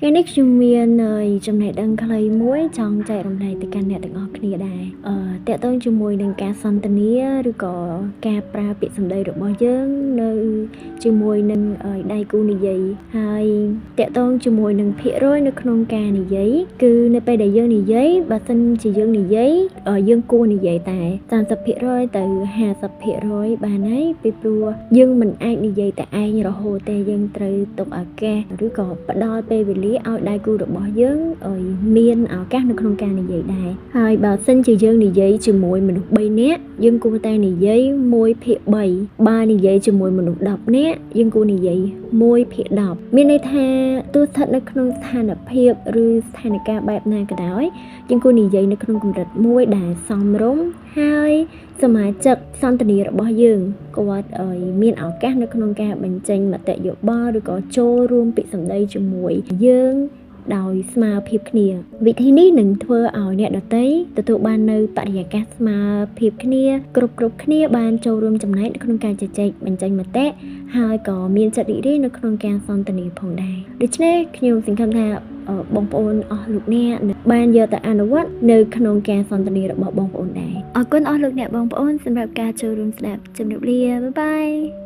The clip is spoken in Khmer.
ថ្ងៃនេះខ្ញុំមានចំណេះដឹងខ្លីមួយចង់ចែករំលែកទៅកាន់អ្នកទាំងអស់គ្នាដែរ ទាក់ទងជាមួយនឹងការសន្ទនាឬក៏ការប្រើពាក្យសម្ដីរបស់យើងនៅជាមួយនឹងដៃគូនិយាយ ហើយទាក់ទងជាមួយនឹងភាគរយនៅក្នុងការនិយាយ គឺនៅពេលដែលយើងនិយាយ បើសិនជាយើងនិយាយ យើងគួរនិយាយតែ 30% ទៅ 50% បានហើយ ពីព្រោះយើងមិនអាចនិយាយតែឯងរហូតទេ យើងត្រូវទុកឱកាសឬក៏ផ្ដល់ពេលវេលាឲ្យដៃគូរបស់យើងឲ្យមានឱកាសនៅក្នុងការនិយាយដែរ។ ហើយបើសិនជាយើងនិយាយជាមួយមនុស្ស 3 នាក់ យើងគួរតែនិយាយ 1/3 បើនិយាយជាមួយមនុស្ស 10 នាក់ យើងគួរនិយាយ 1/10 មានន័យថាទោះស្ថិតនៅក្នុងស្ថានភាពឬស្ថានភាពបែបណាក៏ដោយ យើងគួរនិយាយនៅក្នុងកម្រិតមួយដែលសមរម្យ ហើយសមាជិកសន្ទនារបស់យើងគាត់ឲ្យមានឱកាសនៅក្នុងការបញ្ចេញមតិយោបល់ឬក៏ចូលរួមពាក្យសម្ដីជាមួយយើងដោយស្មើភាពគ្នា។ វិធីនេះនឹងធ្វើឲ្យអ្នកដទៃទទួលបាននៅបរិយាកាសស្មើភាពគ្នា គ្រប់គ្រប់គ្នាបានចូលរួមចំណែកនៅក្នុងការជជែកបញ្ចេញមតិ ហើយក៏មានចិត្តរីករាយនៅក្នុងការសន្ទនាផងដែរ។ ដូច្នេះខ្ញុំសង្ឃឹមថាបងប្អូនអស់លោកអ្នកនឹងបានយកទៅអនុវត្តនៅក្នុងការសន្ទនារបស់បងប្អូនដែរ។ អរគុណអស់លោកអ្នកបងប្អូនសម្រាប់ការចូលរួមស្ដាប់។ ជម្រាបលា បាយបាយ។